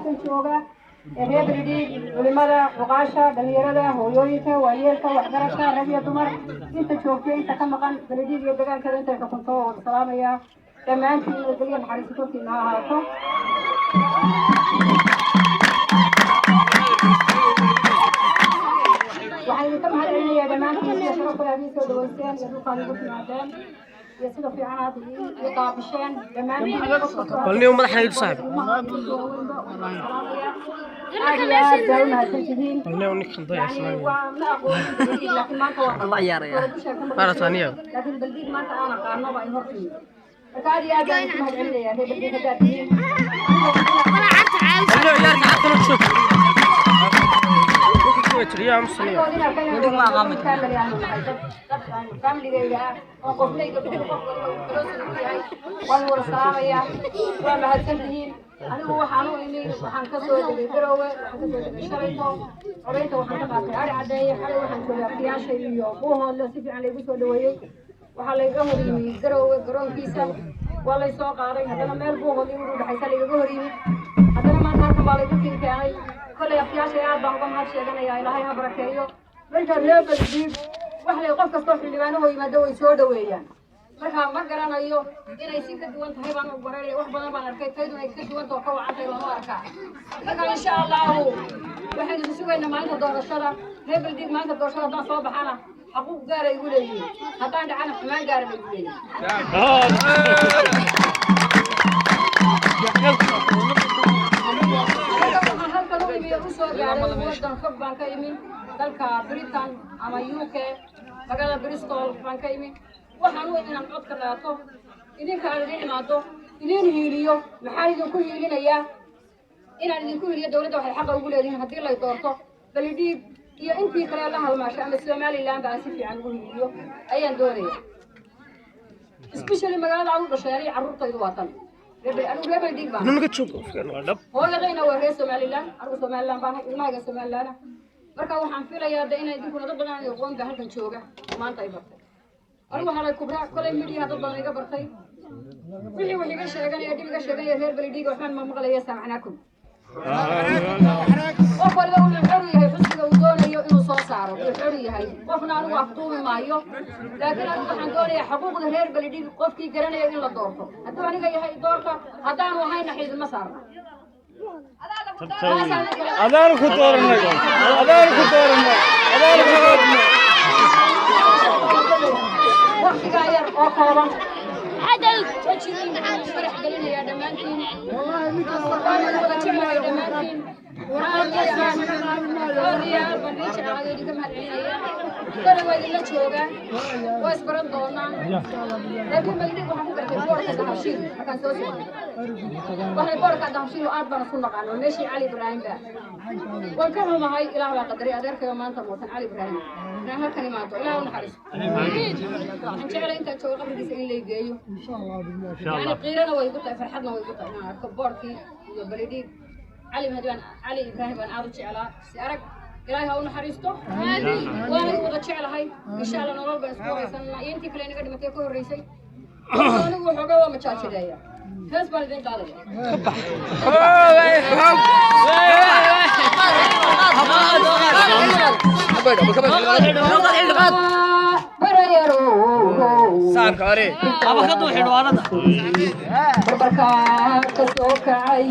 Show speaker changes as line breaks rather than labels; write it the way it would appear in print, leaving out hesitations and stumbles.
Halkan jooga ee reer Beledhiig, culimada, cuqaasha, dhalinyarada, hooyooyinka, waayeelka, waxgarasha, rag iyo dumar, inta joogtay, inta ka maqan, Beledhiig iyo degaankeeda intay xukunto oo wada salaamaya dhammaantiin. Nabadgelyo, naxariiso korkiina ha ahaato. Waxaan idinka mahad celinayaa dhammaantiin sida sharafta aad ii soo dhaweyseen iyo dhulkaad igu timaadeen iyo sida fiican aad ii qaabisheen dhammaantiin.
Balniyo madaxna idu saaxib.
Aad iyo aad baa u mahadsantihiin.
Balniyo ninkan dayac.
Yani waa ma aqoonin Beledhiig, laakiin maanta waa
Allah ciyaaraya. Marataniya.
Laakiin Beledhiig maanta aan aqaano baa i hortiimi. Marka aad iyo aad baan idinku mahad celinayaa reer Beledhiig haddaad tihiin.
Balniyo ciyaarta xaqan u joog. Tiriyaa musliyo.
Familigayga ah oo qofnayga qof yahay waan wada salaamayaa. Waa mahadsantihiin. Anigu waxaan u imi, waxaan ka soo degay Garowe, waxaan kasoo degay shalayto. Codaynta waxaan ka qaatay Ari Caddeeye. Xalay waxaan joogay abtiyaasha iyo Buuhoodle, si fiican laygu soo dhaweeyey. Waxaa layga hor yimi Garowe garoonkiisa, waa lay soo qaaday. Haddana meel Buuhoodle igu dhexaysa laygaga hor yimi. Haddana maanta halkan baa laygu sii keenay. Kollay abtiyaashay aad baan uga mahad sheeganayaa, Ilaahay ha barakeeyo. Marka reer Beledhiig wax lay qof kastoo xildhibaanahoo yimaado way soo dhaweeyaan. Marka ma garanayo inay si ka duwan tahay baan u baranaya. Wax badan baan arkay, tayduna ay ka duwan taho, ka wacan tahay looma arkaa. Marka insha Allahu waxaynu isu sugaynaa maalinta doorashada. Reer Beledhiig maalinta doorashada haddaan soo baxana xaquuq gaara igu leeyihiin, haddaan dhacana xumaan gaara bay igu leeyihiin. Waxaan halkan u imi oo u soo gaaray waddan fog baan ka imi, dalka Britain ama UK, magaalada Bristol baan ka imi. Waxaan u imi inaan codka qaato, idinka aan idin imaado, idin hiiliyo. Maxaan idinku hiilinayaa? Inaan idinku hiiliyo dawladda waxay xaqa ugu leedihiin haddii lay doorto, Balidhiig iyo intii kale la halmaasho ama Somaliland ba aan si fiican ugu hiiliyo ayaan doonaya, especially magaalada aan u dhashay aniga carruurtaydu waa tan. Anigu reer Balidhiig baan.
Naga joog.
Hooyadayna waa reer Somaliland, anigu Somaliland baan ahay, ilmahayga Somaliland. Marka waxaan filayaa de inay idinkuna dad badan aan aqoon ba halkan jooga maanta ay bartay. Anigu waxaa lay Kubraa. Kolay midhiyaha dad badan iga bartay. Wixii wax iga sheeganaya, dhib iga sheeganaya, reer Beledhiiga waxbaan ma maqlaya. Saamacnaakum. Qof waliba wuxuu xor u yahay xusbiga uu doonayo inuu soo saaro, wuu xor u yahay. Qofna anigu afduubi maayo, laakiin anigu waxaan doonayaa xaquuqda reer Beledhiig qofkii garanaya in la doorto. Hadduu aniga yahay doorta, haddaanu ahayna xididma saarna.
Adaanu ku dooranay, adaanu ku dooranay, adaanu ku dooranay.
Waqtigaa yar oo kooban wejigiina waan farax gelinayaa dhammaantiin, waana wada jeclahay dhammaantiin. Aad iyo aad, aad iyo aad baan idin jeclahay oo idinka mahad celinaya. Kale waa idinla joogaa, waa isbaran doonaa. Laakiin Beledhig waxaan ku gartay boorka Dahabshiil markaan soo socday. Waxay boorka Dahabshiil oo aad baan isu naqaano meeshii Cali Ibraahim baa. Waan ka xumahay, Ilaah baa qadaray adeerkayo maanta mootan Cali Ibraahim inaan halkan imaado. Ilaah u naxariisto. Waxaan jeclay intaan joogo qabrigiisa in lay geeyo. Yani qiirana way igu tahay, farxadna way igu tahay inaan arko boorkii iyo Beledhiig. Cali Mahdi baan, Cali Ibraahim baan aad u jeclaa si arag. Ilaahay ha u naxariisto. Waana wada jeclahay. Insha Allah nolol baan isku waraysanaa iyo intii kale inaga dhimatay ka horreysay. Anigu waxoogaa waa majaajileeya, hees baan idin qaadaya. Barbarkaa ka soo kacay.